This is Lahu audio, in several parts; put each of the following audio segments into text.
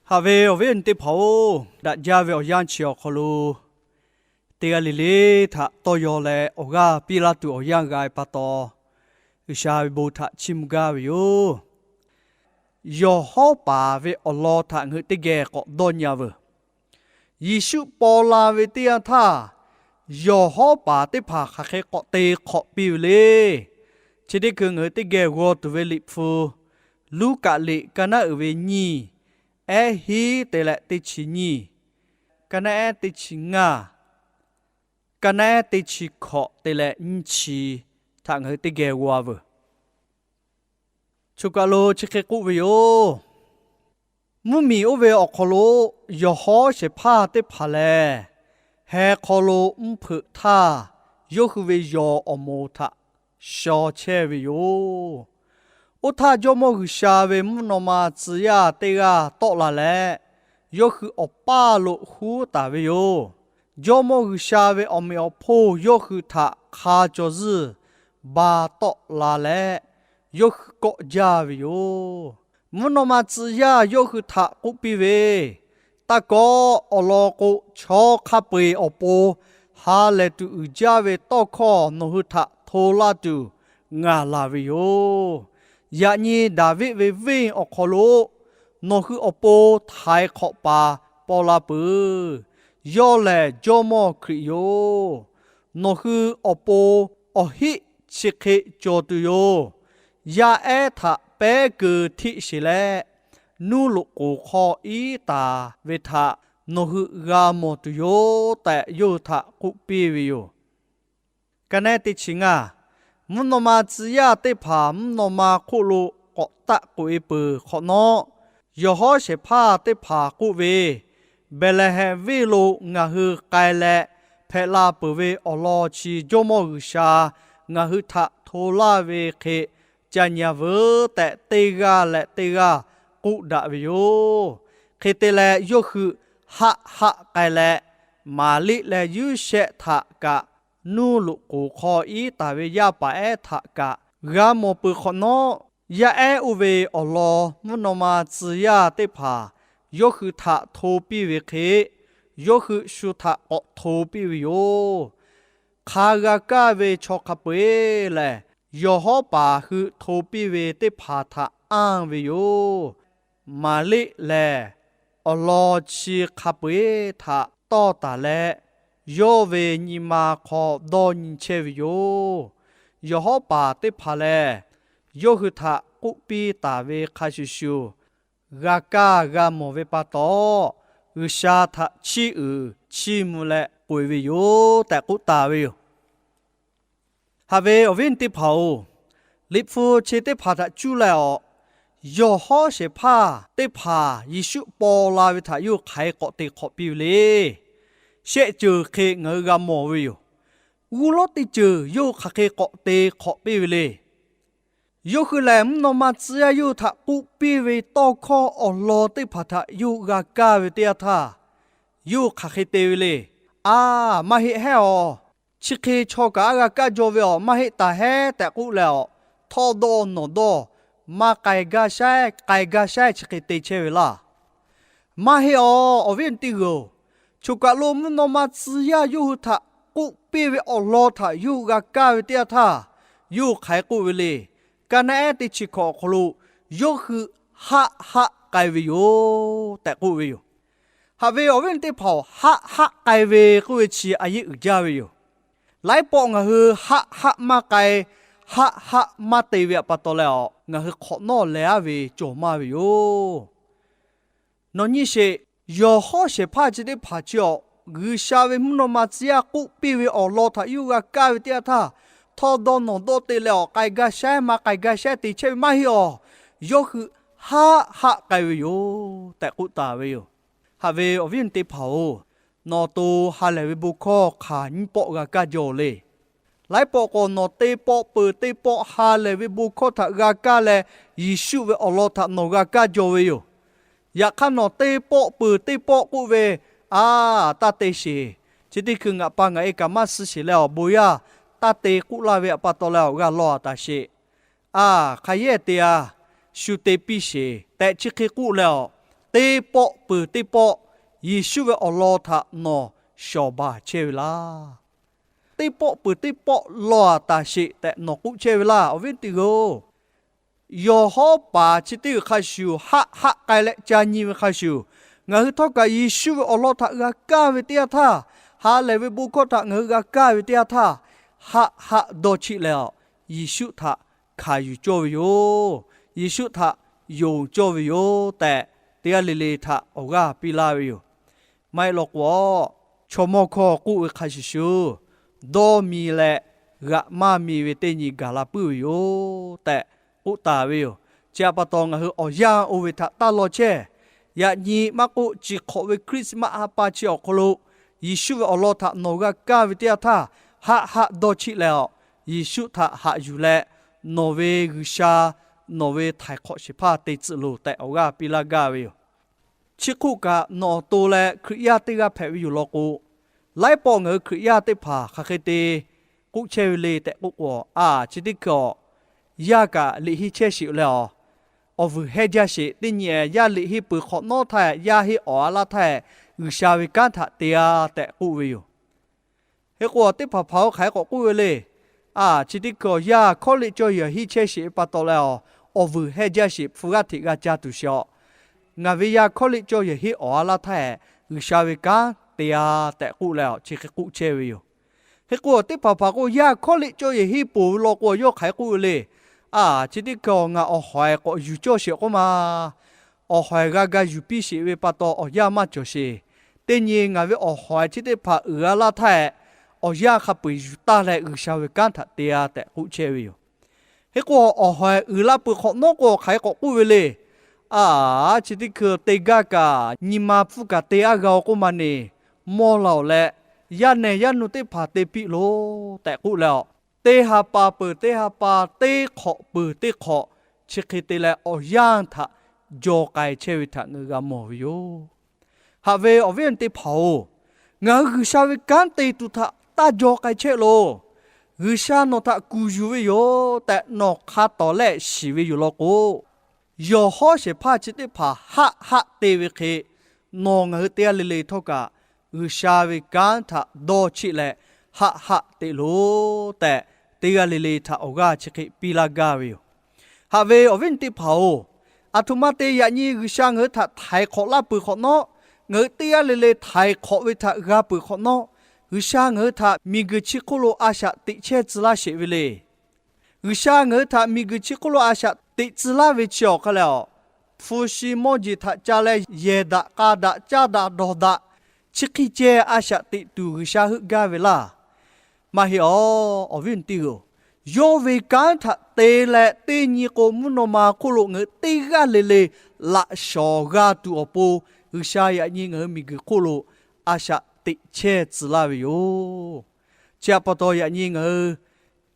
Haꞈ ve awˬ viˉ awˬ nyi teˇ hpaˍ-oˬ, daꞈ jaˇ ve awˬ yanˇ chi awˬ hk'aw lo teˇ g'aˇ le le htaꞈ tawˇ yaw leh awˬ g'aˇ piˇ laˇ tuˬ awˬ yanˇ g'a ve pa taw, G'uiˬsha ve bon htaꞈ chiˇ mvuh gaˇ ve yoˬ. Yawˬ hawˉ paˍ ve awˬ lawn htaꞈ ngaˬ hui teˇ geh k'awꞈ dawˇ nyi-a veuˬ. Yeˍsuˆ paw la ve teˇ yanˇ htaˇ, yawˬ hawˉ paˍ teˇ hpaˍ hk'aˬ hk'e k'awꞈ te hk'awꞈ piˇ ve le. Chi teˇ hkui ngaˬ hui teˇ geh g'aw tuˬ ve Liꞈ hpu, Luˉkaꞈ liꞈ ka naˉ uiˍ ve nyiˇ, ehˉ hiˉ te leh teˇ chi nyiˇ, ka naˉ ehˉ teˇ chi ngaˇ, ka naˉ ehˉ teˇ chi hkawꞈ te leh nyiˇ chi htaꞈ ngaˬ hui teˇ geh g'aw veuˬ. Choˬ kaˬ lo chi hk'e k'oˆ ve yoˬ. Mvuhˇmiˬ oˇ ve awˬ hk'aw lo yawˬ hawˉ shehˍ hpaˇ teˇ hpaˍ lehˬ, heh hk'aw lo mvuhˇ hpeuꞈ htaˇ, yawˇ hui ve yawˬ awˬ moˍ htaꞈ shaw chehˇ ve yoˬ. Oˇ htaˇ Jawˇmawˇ G'uiˬsha ve mvuhˇ naw ma tcuh yaˇ teˇ g'aˇ tawˆ la leh, yawˇ hui awˬ paˇ lo huˉ taˍ ve yoˬ. Jawˇmawˇ G'uiˬsha ve awˬ meꞈ awˬ hponˇ yawˇ hui htaꞈ hk'a caw zuhˇ ba tawˆ la leh, yawˇ hui kawˆ jaˇ ve yoˬ. Mvuhˇ naw ma tcuh yaˇ yawˇ hui htaꞈ k'oˆ piˇ ve, Taˇ kawˆ. Awˬ lawn k'o, chaw hk'a peu-eˬ awˬ pon ha lehˬ tuˬ uiˍ jaˇ ve tawˇ hkawˇ nawˬ hui htaꞈ hto laˇ tuˬ ngaˬ laˬ ve yoˬ. Yaꞈ nyi Daˍviˆ ve venˇ awˬ hk'aw lo nawˬ hui awˬ pon htaiˍ hk'awꞈ paˍ paw la peuˬ. Yawˇ lehˬ Jawˇmawˇ Hkriꞈ yoˬ. Nawˬ hui awˬ pon awˬ heˆ chi hk'e cawˬ tuˬ yoˬ. Yaˇ ehˉ htaꞈ pehˉ keu hteˆ sheˬ leh, nuˇ loꞈ k'oˍ hk'aw iˉ taˍ ve htaꞈ nawˬ hui g'a mawˬ tuˬ yoˬ tehꞈ, yawˇ hui htaꞈ k'oˆ piˇ ve yoˬ. Ka naˉ teˇ chi ngaˇ, mvuhˇ naw ma tcuh yaˇ teˇ hpaˍ mvuhˇ naw ma hk'oˆ lo k'awꞈ taˆ k'oꞈ-e peuˬ hk'awꞈ nawˉ, yawˬ hawˉ shehˍ hpaˇ teˇ hpaˍ k'oˆ ve, Behˍlehˍhehnˍ venˇ lo ngaˬ hui k'ai leh hpehꞈ la peuˬ ve awˬ lawn chi Jawˇmawˇ G'uiˬsha ngaˬ hui htaꞈ hto laˇ ve hk'e ca nyi-a veuˬ tehꞈ, teˇ g'aˇ leh teˇ g'aˇ k'oˆ daꞈ ve yoˬ. Hk'e te leh, yawˇ hui haˆ haˆ k'ai leh, Maˍriˆ leh Yoˇsehꞈ htaꞈ kaꞈ, nuˇ loꞈ k'oˍ hk'aw iˉ taˍ ve yaˇ paˍ ehˉ htaꞈ kaꞈ g'a mawˬ peuˬ hk'awꞈ nawˉ, yaˇ ehˉ oˇ ve awˬ lawn mvuhˇ naw ma tcuh yaˇ teˇ hpaˍ yawˇ hui htaꞈ hto piˇ ve hk'e, yawˇ hui shu htaꞈ k'awꞈ hto piˇ ve yoˬ. Hk'a g'a kaˇ ve chaw hk'a peu-eˬ lehˬ, yawˬ hawˉ paˍ hui hto piˇ ve teˇ hpaˍ htaꞈ anˇ ve yoˬ. Maˍriˆ lehˬ, awˬ lawn chi hk'a peu-eˬ htaꞈ tawˇ taˍ leh, yawˇ ve nyi ma hk'aw dawˇ nyi chehˇ ve yoˬ. Yawˬ hawˉ paˍ teˇ hpaˍ lehˬ, yawˇ hui htaꞈ k'oˆ piˇ taˍ ve hk'a shuˍ shuˍ, g'a kaˇ g'a mawˬ ve pa taw, G'uiˬsha htaꞈ chiˇ uiˍ chiˇ mvuh leh k'oꞈ-e ve yoˬ tehꞈ k'oˆ taˍ ve yoˬ. Haꞈ ve awˬ viˉ teˇ hpaˍ-oˬ, Liꞈ hpu chi teˇ hpaˍ htaꞈ cuˇ leh awˬ, yawˬ hawˉ shehˍ hpaˇ teˇ hpaˍ Yeˍsuˆ paw la ve htaꞈ yawˇ hui hk'aˬ hk'e k'awꞈ te hk'awꞈ piˇ ve le. Shehˆ ceuˬ hk'e ngaˬ hui g'a mawˬ ve yoˬ. G'uˇ lawˉ teˇ ceuˬ yawˇ hui hk'aˬ hk'e k'awꞈ te hk'awꞈ piˇ ve le. Yawˇ hui lehˬ, mvuhˇ naw ma tcuh yaˇ yawˇ hui htaꞈ k'oˆ piˇ ve tawˇ hkawˇ awˬ lawn teˇ hpaˍ htaꞈ yawˇ hui g'a kaˇ ve teˇ yanˇ htaˇ, yawˇ hui hk'aˬ hk'e te ve le. A, maˇ heˆ hehˉ awˬ. Chi hk'e chaw kaꞈ a g'a kaˇ jaw ve awˬ, maˇ heˆ taˍ hehˉ tehꞈ k'oˆ leh awˬ, htawˇ dawˇ nawˬ dawˇ, maˇ k'ai gaˇ shaˉ, k'ai gaˇ shaˉ chi hk'e te chehˇ ve laˇ. Maˇ heˆ awˬ, awˬ viˉ awˬ nyi teˇ g'uˬ-oˬ, choˬ kaˬ lo mvuhˇ naw ma tcuh yaˇ yawˇ hui htaꞈ k'oˆ piˇ ve awˬ lawn htaꞈ yawˇ hui g'a kaˇ ve teˇ yanˇ htaˇ, yawˇ hui hk'aˬ hk'e k'oˆ ve le. Ka naˉ ehˉ teˇ chi hkawꞈ awˬ hk'aw lo, yawˇ hui haˆ haˆ k'ai ve yoˬ tehꞈ k'oˆ ve yoˬ. Haꞈ ve awˬ viˉ awˬ nyi teˇ hpaˍ-oˬ, haˆ haˆ k'ai ve k'oˆ ve chi a yehˉ uiˍ jaˇ ve yoˬ. Laiˉ pawˆ ngaˬ hui haˆ haˆ maˇ k'ai, haˆ haˆ maˇ te ve pa taw leh awˬ, ngaˬ hui hk'awꞈ nawˉ leh aˉ ve cawˬ maˇ ve yoˬ. Nawˬ nyi sheˍ, yawˬ hawˉ shehˍ hpaˇ chi teˇ hpaˍ chi awˬ, G'uiˬsha ve mvuhˇ naw ma tcuh yaˇ k'oˆ piˇ ve awˬ lawn htaꞈ yawˇ hui g'a kaˇ ve teˇ yanˇ htaˇ, htawˇ dawˇ nawˬ dawˇ te leh awˬ, k'ai gaˇ shaˉ maˇ k'ai gaˇ shaˉ te chehˇ ve maˇ heˆ awˬ. Yawˇ hui haˆ haˆ k'ai ve yoˬ tehꞈ k'oˆ taˍ ve yoˬ. Haꞈ ve awˬ viˉ awˬ nyi teˇ hpaˍ-oˬ, nawˬ to ha lehˬ ve bon hkawˇ hk'aˬ nyiˇ pawˆ g'a kaˇ jaw le. Laiˉ pawˆ k'o, nawˬ teˇ pawˆ peuˬ teˇ pawˆ ha lehˬ ve bon hkawˇ htaꞈ g'a kaˇ leh, Yeˍsuˆ ve awˬ lawn htaꞈ nawˬ g'a kaˇ jaw ve yoˬ. Yaꞈ hk'aˇ, nawˬ teˇ pawˆ peuˬ teˇ pawˆ k'oˆ ve, A, taˇ te sheˍ. Chi teˇ hkui ngaˬ pa ngaˬ e kaꞈ maˇ suh sheˍ leh awˬ, bon yaˇ taˇ te k'oˆ laˇ ve pa taw leh awˬ g'a law taˍ sheˍ. A, hk'a yehˇ te-a, shu te piˇ sheˍ tehꞈ chi hk'e k'oˆ leh awˬ, teˇ pawˆ peuˬ teˇ pawˆ Yeˍsuˆ ve awˬ lawn htaꞈ nawˬ shawˍ baˬ chehˇ ve laˇ. Teˇ pawˆ peuˬ teˇ pawˆ lawˬ taˍ sheˍ tehꞈ nawˬ k'oˆ chehˇ ve laˇ. Awˬ viˉ teˇ g'aˇ-oˬ, yawˬ hawˉ paˍ chi teˇ g'uiˬ hk'a shuˍ haˆ haˆ k'ai leh ca nyi ve hk'a shuˍ, ngaˬ hui htawˇ kaꞈ Yeˍsuˆ ve awˬ lawn htaꞈ g'a kaˇ ve teˇ yanˇ htaˇ, ha lehˬ ve bon hkawˇ htaꞈ ngaˬ hui g'a kaˇ ve teˇ yanˇ htaˇ, haˆ haˆ dawˇ chiˆ leh a, Yeˍsuˆ htaꞈ hkanˍ yuˬ cawˇ ve yoˬ. Yeˍsuˆ htaꞈ yonˍ cawˇ ve yoˬ tehꞈ, teˇ g'aˇ le le htaꞈ awˬ g'aˇ piˇ laˇ ve yoˬ. Maˇ heˆ law k'o, chaw mawˇ hkawˇ k'oˆ ve hk'a shuˍ shuˍ, dawˇ mi leh g'aꞈ maˇ mi ve teˇ nyi gaˬ la puiˉ ve yoˬ tehꞈ k'oˆ taˍ ve yoˬ. Chi htaꞈ pa taw ngaˬ hui awˬ yanˇ oˇ ve htaꞈ taˇ law chehˇ. Yaꞈ nyi maˇ k'oˆ, chi hk'awꞈ ve Christmas ha pa chi awˬ hk'aw lo Yeˍsuˆ ve awˬ lawn htaꞈ nawˬ g'a kaˇ ve teˇ yanˇ htaˇ, haˆ haˆ dawˇ chiˆ leh a, Yeˍsuˆ htaꞈ haꞈ yuˬ leh, nawˬ ve G'uiˬsha, nawˬ ve htaiˍ hk'awꞈ shehˍ hpaˇ te tcuh loˬ tehꞈ awˬ g'aˇ piˇ laˇ gaˇ ve yoˬ. Chi hk'oˆ kaꞈ, nawˬ awˬ to leh Hkriꞈ yaˇ teˇ g'aˇ hpehꞈ ve yoˬ law k'o, laiˉ pawˆ ngaˬ hui Hkriꞈ yaˇ teˇ hpaˍ hk'aˬ hk'e te k'oˆ chehˇ ve le tehꞈ k'oˆ k'o, a, chi teˇ hkui awˬ yaˇ kaꞈ liꞈ henˇ chehˇ sheˍ leh a, awˬ vuiˬ hehˇ jaˇ sheˍ. Teˇ nyi-ehˍ yaˇ liꞈ henˇ peuˬ hk'awꞈ nawˉ htaˇ ehˍ, yaˇ henˇ awˬ a laˇ htaˇ ehˍ, G'uiˬsha ve kanˉ htaꞈ te-a tehꞈ k'oˆ ve yoˬ. Hk'e k'o, teˇ hpaˍ hpaˍ-oˬ, hk'aˬ hk'e k'awꞈ k'oˆ ve le. A, chi teˇ hkui awˬ yaˇ hkawˇ liꞈ cawˇ yehˬ henˇ chehˇ sheˍ ve pa taw leh a, awˬ vuiˬ hehˇ jaˇ sheˍ, hpu g'aˇ hteꞈ g'a ca tuˬ sheˍ a. Ngaˬ ve yaˇ hkawˇ liꞈ cawˇ yehˬ henˇ awˬ a laˇ htaˇ ehˍ, G'uiˬsha ve kanˉ te-a tehꞈ k'oˆ leh a, chi hk'e k'oˆ chehˇ ve yoˬ. Hk'e k'o, teˇ hpaˍ hpaˍ k'o, yaˇ hkawˇ liꞈ cawˇ yehˬ henˇ poˬ ve law k'o, yawˇ hk'aˬ hk'e k'oˆ ve le. A, chi teˇ hkui awˬ ngaˬ awˬ hawˍ-ehˍ k'awꞈ yuˬ cawˇ sheˍ k'oˆ ma. Awˬ hawˍ-ehˍ g'a ga yuˬ piˇ sheˍ ve pa taw awˬ yanˇ maˇ cawˬ sheˍ. Teˇ nyi ngaˬ ve awˬ hawˍ-ehˍ chi teˇ hpaˍ uiˍ a laˇ htaˇ ehˍ, awˬ yanˇ hk'a peu-eˬ yuˬ taˇ leh G'uiˬsha ve kanˉ htaꞈ te-a tehꞈ k'oˆ chehˇ ve yoˬ. Hk'e k'o, awˬ hawˍ-ehˍ uiˍ la peuˬ hk'awꞈ nawˉ k'o, hk'aˬ hk'e k'awꞈ k'oˆ ve le. A, chi teˇ hkui te gaˇ kaꞈ nyi ma pfuhˇ kaꞈ te aˉ g'a-o k'oˆ ma neˬ, mawˇ la-oˬ leh, yaˇ nehˬ yaˇ nu teˇ hpaˍ te piˇ loˬ tehꞈ k'oˆ leh a, teˇ ha pa peuˬ teˇ ha pa, teˇ hk'awꞈ peuˬ teˇ hk'awꞈ, chi hk'e te leh awˬ yanˇ htaꞈ jaw k'ai chehˇ ve htaꞈ ngaˬ hui g'a mawˬ ve yoˬ. Haꞈ ve awˬ viˉ awˬ nyi teˇ hpaˍ-oˬ, ngaˬ hui G'uiˬsha ve kanˉ te tuˬ htaꞈ taˇ jaw k'ai chehˇ loˬ. G'uiˬsha nawˬ htaꞈ kuˬ yuˬ ve yoˬ tehꞈ nawˬ hk'a tawˍ lehˆ shiˍ ve yoˬ law k'o, yawˬ hawˉ shehˍ hpaˇ chi teˇ hpaˍ haˆ haˆ te ve hk'e, nawˬ ngaˬ hui teˇ g'aˇ le le htawˇ kaꞈ G'uiˬsha ve kanˉ htaꞈ dawˇ cheˆ leh, haˆ haˆ teꞈ loˬ tehꞈ, teˇ g'aˇ le le htaꞈ awˬ g'aˇ chi hk'e piˇ laˇ gaˇ ve yoˬ. Haꞈ ve awˬ viˉ awˬ nyi teˇ hpaˍ-oˬ, aˬ htoꞈ ma te yaꞈ nyi G'uiˬsha ngaˬ hui htaꞈ htaiˍ hk'awꞈ laˇ peuˬ hk'awꞈ nawˉ, ngaˬ hui teˇ g'aˇ le le htaiˍ hk'awꞈ ve htaꞈ g'a peuˬ hk'awꞈ nawˉ, G'uiˬsha ngaˬ hui htaꞈ miˬguiˬ chi hk'oˆ lo a shaꞈ teꞈ chehˇ tcuh laˇ sheˍ ve le. G'uiˬsha ngaˬ hui htaꞈ miˬguiˬ chi hk'oˆ lo a shaꞈ teꞈ tcuh laˇ ve chi awˬ hk'aˇ leh a, hpu shi mawˇ jeˬ htaꞈ ca leh yehˬ daꞈ k'a daꞈ caˇ daꞈ dawˬ daꞈ, chi hk'e ceh a shaꞈ teꞈ tuˬ G'uiˬsha heuˆ gaˇ ve laˇ. Maˇ heˆ a, awˬ viˉ awˬ nyi teˇ g'aˇ-oˬ, yawˇ ve kanˉ htaꞈ te leh teˇ nyi k'o, mvuhˇ naw ma hk'oˆ lo ngaˬ hui teˇ g'aˇ le le laꞈ shawˍ g'a tuˬ awˬ pon, G'uiˬsha yaꞈ nyi ngaˬ hui miˬguiˬ hk'oˆ lo a shaꞈ teꞈ chehˇ tcuh laˇ ve yoˬ. Chi htaꞈ pa taw yaꞈ nyi ngaˬ hui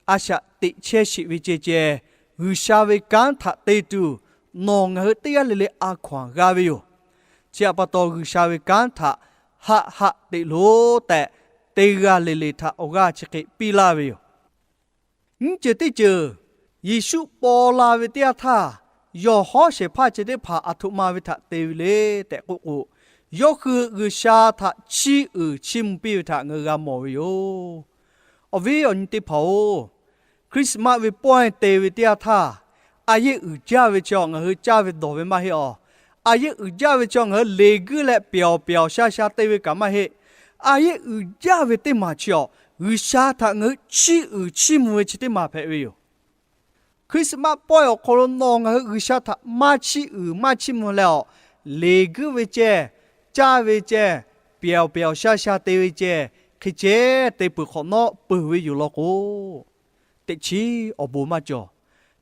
a shaꞈ teꞈ chehˇ sheˍ ve ceh ceh, G'uiˬsha ve kanˉ htaꞈ te tuˬ nawˬ ngaˬ hui teˇ g'aˇ le le a hkaw-anˬ g'a ve yoˬ. Chi htaꞈ pa taw G'uiˬsha ve kanˉ htaꞈ haˆ haˆ teꞈ loˬ tehꞈ, teˇ g'aˇ le le htaꞈ awˬ g'aˇ chi hk'e piˇ laˇ ve yoˬ. Nyiˇ ceuˬ teˇ ceuˬ, Yeˍsuˆ paw la ve teˇ yanˇ htaˇ, yawˬ hawˉ shehˍ hpaˇ chi teˇ hpaˍ aˬ htoꞈ ma ve htaꞈ te ve le tehꞈ k'oˆ k'o, yawˇ hui G'uiˬsha htaꞈ chiˇ uiˍ chiˇ mvuh piˇ ve htaꞈ ngaˬ hui g'a mawˬ ve yoˬ. Awˬ viˉ awˬ nyi teˇ hpaˍ-oˬ, Christmas ve pawehˇ te ve teˇ yanˇ htaˇ, a yehˉ uiˍ jaˇ ve chi awˬ ngaˬ hui caˇ ve dawˬ ve maˇ heˆ a. A yehˉ uiˍ jaˇ ve chi awˬ ngaˬ hui leˬ guiˇ leh pyawˬ pyawˬ sha sha te ve kaꞈ maˇ heˆ. A yehˉ uiˍ jaˇ ve teˇ maˬ chi awˬ, G'uiˬsha htaꞈ ngaˬ hui chiˇ uiˍ chiˇ mvuh ve chi teˇ maˬ hpehꞈ ve yoˬ. Christmas pawehˇ awˬ hk'aw lo nawˬ ngaˬ hui G'uiˬsha htaꞈ maˇ chiˇ uiˍ maˇ chiˇ mvuh leh awˬ, leˬ guiˇ ve ceh, caˇ ve ceh, pyawˬ pyawˬ sha sha te ve ceh, hk'e ceh te peuˬ hk'awꞈ nawˉ peuˬ ve yoˬ law k'o, teꞈ chiˉ awˬ bon maˇ cawˬ.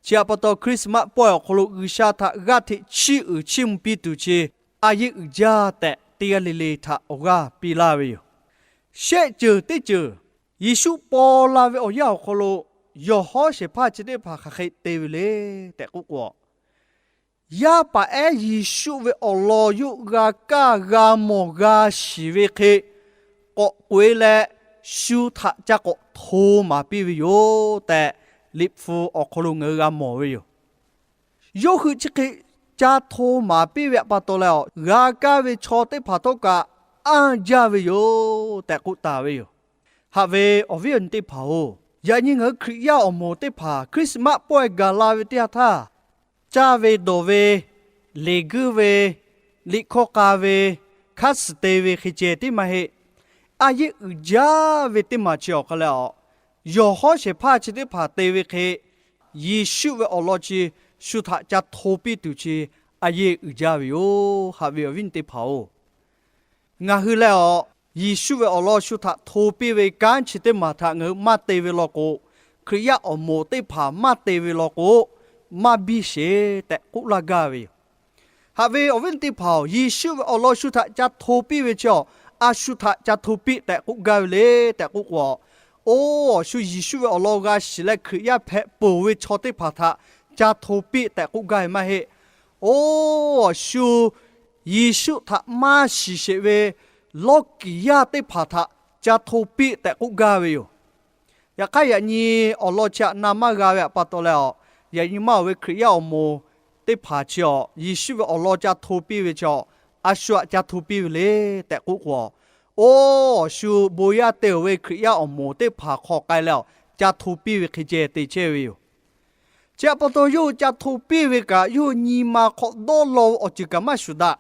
Chi htaꞈ pa taw Christmas pawehˇ awˬ hk'aw lo G'uiˬsha htaꞈ g'aˇ hteꞈ chiˇ uiˍ chiˇ mvuh piˇ tuˬ chi, a yehˉ uiˍ jaˇ tehꞈ teˇ g'aˇ le le htaꞈ awˬ g'aˇ piˇ laˇ ve yoˬ. Shehˆ ceuˬ teˇ ceuˬ, Yeˍsuˆ paw la ve awˬ yanˇ awˬ hk'aw lo yawˬ hawˉ shehˍ hpaˇ chi teˇ hpaˍ hk'aˬ hk'e te ve le tehꞈ k'oˆ k'o, yaˇ paˍ ehˉ Yeˍsuˆ ve awˬ lawn yawˇ g'a kaˇ g'a mawˬ g'a shiˍ ve hk'e k'awꞈ k'oꞈ-e leh, shu htaꞈ ca k'awꞈ hto maˍ piˇ ve yoˬ tehꞈ, Liꞈ hpu awˬ hk'aw lo ngaˬ hui g'a mawˬ ve yoˬ. Yawˇ hui chi hk'e ca hto maˍ piˇ ve pa taw leh awˬ, g'a kaˇ ve chaw teˇ hpaˍ htawˇ kaꞈ anˇ jaˇ ve yoˬ tehꞈ k'oˆ taˍ ve yoˬ. Haꞈ ve awˬ viˉ awˬ nyi teˇ hpaˍ-oˬ, yaꞈ nyi ngaˬ hui Hkriꞈ yaˇ awˬ moˍ teˇ hpaˍ Christmas pawehˇ gaˬ la ve teˇ yanˇ htaˇ, caˇ ve dawˬ ve, leˬ guiˇ ve, liꞈ hkawˇ k'a ve, hkaˉ suhˍ te ve hk'e ceh tiˉ maˇ heˆ. A yeˆ uiˍ jaˇ ve teˇ maˬ chi awˬ hk'aw leh awˬ, yawˬ hawˉ shehˍ hpaˇ chi teˇ hpaˍ te ve hk'e, Yeˍsuˆ ve awˬ lawn chi shu htaꞈ ca hto piˇ tuˬ chi a yeˆ uiˍ jaˇ ve yoˬ. Haꞈ ve awˬ viˉ awˬ nyi teˇ hpaˍ-oˬ, ngaˬ hui leh awˬ, Yeˍsuˆ ve awˬ lawn shu htaꞈ hto piˇ ve kanˉ chi teˇ maˬ htaꞈ ngaˬ hui maˇ te ve law k'o, Hkriꞈ yaˇ awˬ moˍ teˇ hpaˍ maˇ te ve law k'o, maˇ biˇ sheˍ tehꞈ k'oˆ laˇ gaˇ ve yoˬ. Haꞈ ve awˬ viˉ teˇ hpaˍ-oˬ, Yeˍsuˆ ve awˬ lawn shu htaꞈ ca hto piˇ ve chi awˬ, a shu htaꞈ ca hto piˇ tehꞈ k'oˆ gaˇ ve le tehꞈ k'oˆ k'o, oˇ awˬ shu Yeˍsuˆ ve awˬ lawn g'a shiˍ leh Hkriꞈ yaˇ hpehꞈ peuˬ ve chaw teˇ hpaˍ htaꞈ ca hto piˇ tehꞈ k'oˆ gaˇ ve maˇ heˆ. Oˇ awˬ shu Yeˍsuˆ htaꞈ maˇ shiˍ sheˍ ve lawˇ kiˍ yaˇ teˇ hpaˍ htaꞈ ca hto piˇ tehꞈ k'oˆ gaˇ ve yoˬ. Yaꞈ hk'aˇ, yaꞈ nyi awˬ lawn chi htaꞈ na maˇ g'a ve pa taw leh awˬ, yaꞈ nyi maˇ oˬ ve Hkriꞈ yaˇ awˬ moˍ teˇ hpaˍ chi awˬ, Yeˍsuˆ ve awˬ lawn ca hto piˇ ve chi awˬ, a shu htaꞈ ca hto piˇ ve le tehꞈ k'oˆ k'o, oˇ awˬ shu bon yaˇ te oˬ ve Hkriꞈ yaˇ awˬ moˍ teˇ hpaˍ hk'aw k'ai leh awˬ, ca hto piˇ ve hk'e ceh te chehˇ ve yoˬ. Chi htaꞈ pa taw, yawˇ hui ca hto piˇ ve kaꞈ, yawˇ hui nyi ma hk'aw dawˇ law ve awˬ ceuˬ kaꞈ maˇ shuˍ daꞈ.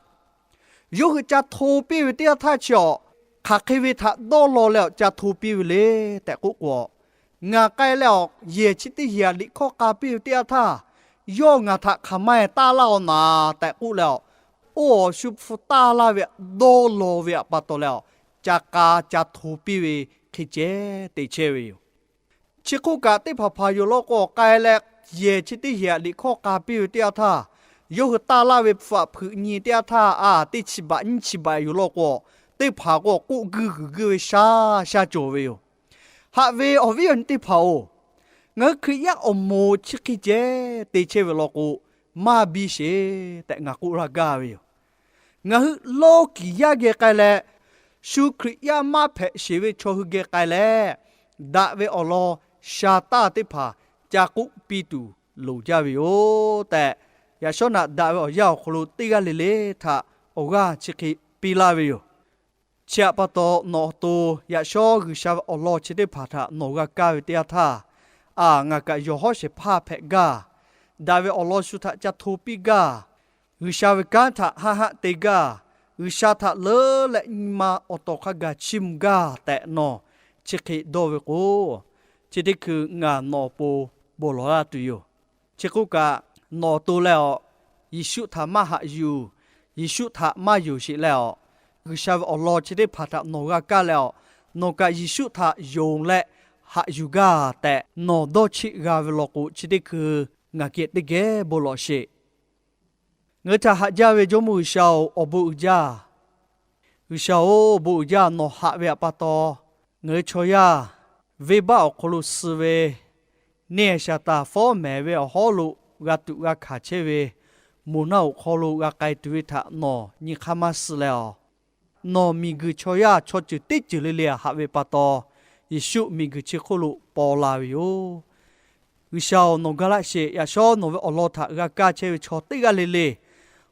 Yawˇ hui ca hto piˇ ve teˇ yanˇ htaˇ chi awˬ, hk'aˬ hk'e ve htaꞈ dawˇ law leh awˬ ca hto piˇ ve le tehꞈ k'oˆ k'o, ngaˬ k'ai leh awˬ, yehˬ chi teˇ yehˬ liꞈ hkawˇ k'a piˇ ve teˇ yanˇ htaˇ, yawˇ ngaˬ htaꞈ hk'aˬ ma taˇ laˇ-aw naˍ tehꞈ k'oˆ leh awˬ, oˇ awˬ shu hpu taˇ laˇ ve dawˇ law ve pa taw leh awˬ, ca k'a ca hto piˇ ve hk'e ceh te chehˇ ve yoˬ. Chi hk'oˆ kaꞈ, teˇ hpaˍ hpaˍ yoˬ law k'o, k'ai leh yehˬ chi teˇ yehˬ liꞈ hkawˇ k'a piˇ ve teˇ yanˇ htaˇ, yawˇ hui taˇ laˇ ve hpu aꞈ hpeuꞈ nyi teˇ yanˇ htaˇ, a teˇ chi baꞈ nyiˇ chi baꞈ yoˬ law k'o, teˇ hpaˍ k'o k'oˆ guiˇ g'uiˬ guiˇ ve shaˉ shaˉ cawˬ ve yoˬ. Haꞈ ve awˬ viˉ awˬ nyi teˇ hpaˍ-oˬ, ngaˬ hui Hkriꞈ yaˇ awˬ moˍ chi hk'e ceh te chehˇ ve law k'o, maˇ biˇ sheˍ tehꞈ ngaˬ k'oˆ laˇ gaˇ ve yoˬ. Ngaˬ hui lawˇ kiˍ yaˇ geh k'ai leh, shu Hkriꞈ yaˇ maˇ hpehꞈ sheˍ ve chaw hui geh k'ai leh, daꞈ ve awˬ lawn sha taˇ teˇ hpaˍ ca k'oˆ piˇ tuˬ loˍ jaˇ ve yoˬ tehꞈ, yaꞈ shawˉ naꞈ daꞈ ve awˬ yanˇ awˬ hk'aw lo teˇ g'aˇ le le htaꞈ awˬ g'aˇ chi hk'e piˇ laˇ ve yoˬ. Chi htaꞈ pa taw, nawˬ awˬ to yaꞈ shawˉ G'uiˬsha ve awˬ lawn chi teˇ hpaˍ htaꞈ nawˬ g'a kaˇ ve teˇ yanˇ htaˇ, a, ngaˬ kaꞈ yawˬ hawˉ shehˍ hpaˇ hpehꞈ gaˇ, daꞈ ve awˬ lawn shu htaꞈ ca hto piˇ gaˇ, G'uiˬsha ve kanˉ htaꞈ haˆ haˆ te gaˇ, G'uiˬsha htaꞈ leuˉ leh nyi ma awˬ tawˍ hk'a gaˬ chiˇ mvuh gaˇ tehꞈ nawˬ chi hk'e dawˇ ve k'o, chi teˇ hkui ngaˬ nawˬ awˬ pon bon lawˬ laˇ tuˬ yoˬ. Chi hk'oˆ kaꞈ, nawˬ awˬ to leh awˬ, Yeˍsuˆ htaꞈ maˇ haꞈ yuˬ, Yeˍsuˆ htaꞈ maˇ yonˍ sheˍ leh awˬ, G'uiˬsha ve awˬ lawn chi teˇ hpaˍ htaꞈ nawˬ g'a kaˇ leh awˬ, nawˬ kaꞈ Yeˍsuˆ htaꞈ yonˍ leh haꞈ yuˬ gaˇ tehꞈ nawˬ dawˇ cheˆ g'a ve law k'o, chi teˇ hkui ngaˬ geh teˇ geh bon lawˬ sheˍ. Ngaˬ hui htaꞈ haꞈ jaˇ ve Jawˇmawˇ G'uiˬsha-oˬ, awˬ bon uiˍ jaˇ. G'uiˬsha-oˬ, bon uiˍ jaˇ. Nawˬ haꞈ ve pa taw, ngaˬ hui chaw yaˇ venˇbaˆ awˬ hk'aw lo suh ve, neˇ Saˍtanˍ fawˉ mehˍ ve awˬ hawˉ lo g'a tuꞈ g'a hkanˍ chehˇ ve, moˬ naˆ hoꞈ hk'aw lo g'a k'ai tuˬ ve htaꞈ nawˬ nyi hk'aˇ maˇ suh leh awˬ, nawˬ miˬguiˬ chaw yaˇ chaw ceuˬ teˇ ceuˬ le le htaꞈ haꞈ ve pa taw, Yeˍsuˆ miˬguiˬ chi hk'oˆ lo paw la ve yoˬ. G'uiˬsha-oˬ, nawˬ ga laˇ sheˍ. Yaꞈ shawˉ nawˬ ve awˬ lawn htaꞈ g'a kaˇ chehˇ ve chaw teˇ g'aˇ le le,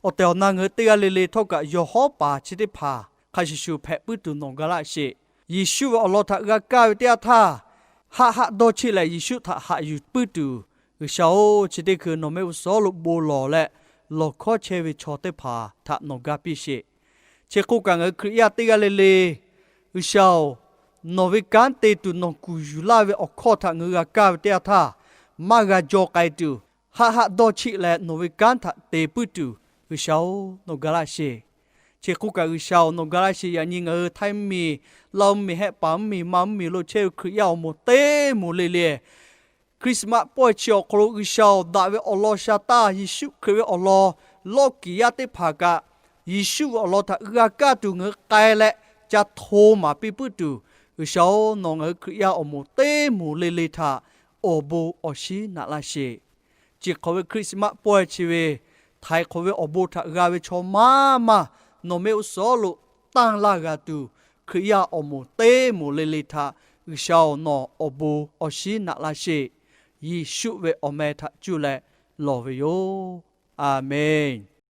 awˬ tehˬ awˬ na ngaˬ hui teˇ g'aˇ le le htawˇ kaꞈ yawˬ hawˉ paˍ chi teˇ hpaˍ hk'a shuˍ shuˍ hpehꞈ puiˉ tuˬ nawˬ ga laˇ sheˍ. Yeˍsuˆ ve awˬ lawn htaꞈ g'a kaˇ ve teˇ yanˇ htaˇ, haˆ haˆ dawˇ cheˆ leh Yeˍsuˆ htaꞈ haꞈ yuˬ puiˉ tuˬ, G'uiˬsha-oˬ, chi teˇ hkui nawˬ mehˆ g'uˇ suhˍ lo bon lawˬ leh lawˬ hkawˉ chehˇ ve chaw teˇ hpaˍ htaꞈ nawˬ ga piˇ sheˍ. Chi hk'oˆ kaꞈ, ngaˬ hui Hkriꞈ yaˇ teˇ g'aˇ le le, G'uiˬsha-oˬ, nawˬ ve kanˉ te tuˬ nawˬ kuˬ yuˬ laˇ ve awˬ hkawˇ htaꞈ ngaˬ hui g'a kaˇ ve teˇ yanˇ htaˇ, maˇ g'a jaw k'ai tuˬ, haˆ haˆ dawˇ cheˆ leh nawˬ ve kanˉ htaꞈ te puiˉ tuˬ, G'uiˬsha-oˬ, nawˬ ga laˇ sheˍ. Chi hk'oˆ kaꞈ, G'uiˬsha-oˬ, nawˬ ga laˇ sheˍ. Yaꞈ nyi ngaˬ hui Htaiˇ mvuhˇmiˬ, Laˇ mvuhˇmiˬ, Hehˆ paˍ mvuhˇmiˬ, Manˇ mvuhˇmiˬ lo chehˇ ve Hkriꞈ yaˇ awˬ moˍ teˇ moˍ le le, Christmas pawehˇ chi awˬ hk'aw lo G'uiˬsha-oˬ, daꞈ ve awˬ lawn sha taˇ, Yeˍsuˆ Hkriꞈ ve awˬ lawn lawˇ kiˍ yaˇ teˇ hpaˍ kaꞈ, Yeˍsuˆ ve awˬ lawn htaꞈ g'a kaˇ tuˬ ngaˬ hui k'ai leh ca hto maˍ piˇ puiˉ tuˬ, G'uiˬsha-oˬ, nawˬ ngaˬ hui Hkriꞈ yaˇ awˬ moˍ teˇ moˍ le le htaꞈ awˬ bon awˬ shinˉ naꞈ laˇ sheˍ. Chi hk'awꞈ ve Christmas pawehˇ chi ve, htaiˍ hk'awꞈ ve awˬ bon htaꞈ g'a ve chaw maˇ maˇ nawˬ mehˆ g'uˇ suhˍ lo tanˇ laˇ g'a tuˬ, Hkriꞈ yaˇ awˬ moˍ teˇ moˍ le le htaꞈ G'uiˬsha-oˬ, nawˬ awˬ bon awˬ shinˉ naꞈ laˇ sheˍ. Yeˍsuˆ ve awˬ meh htaꞈ cuˇ leh lawˬ ve yoˬ. A menˬ.